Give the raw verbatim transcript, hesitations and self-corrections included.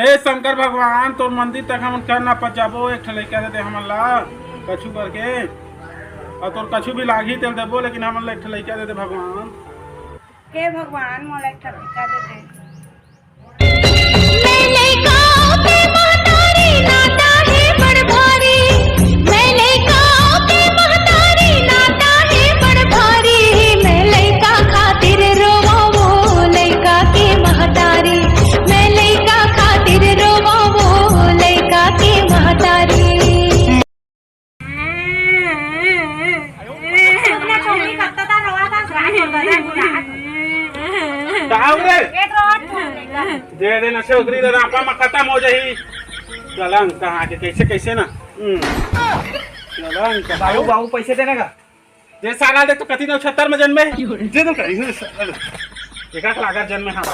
हे शंकर भगवान, तोर मंदिर तक हमन कर ना पहुंचाबो, एक ठो लइका दे दे हमन ला, कछु करके। अउ तोर कछु भी लागही तेल देबो, लेकिन हमन ला एक ठो लइका दे दे भगवान। हे भगवान, मोला एक ठो लइका दे दे। मैं लइका के महतारी, नाता हे बड़ भारी। मैं लइका के महतारी, नाता हे बड़ भारी। मैं लइका खातिर रोवो, लइका के महतारी। मैं लइका खातिर रोवो, लइका के महतारी। का हो रे? दे दे ना, से उतरी दे, रापा में खत्म हो जाही। चलन कहाँ के, कैसे, कैसे ना? हम्म। चलन कहाँ? बाबू, बाबू, पैसे देने का? दे साला, दे तो कति नौ छत्तर में जन्मे। दे दो कहीं से साला। एक लाख जन्मे, हाँ।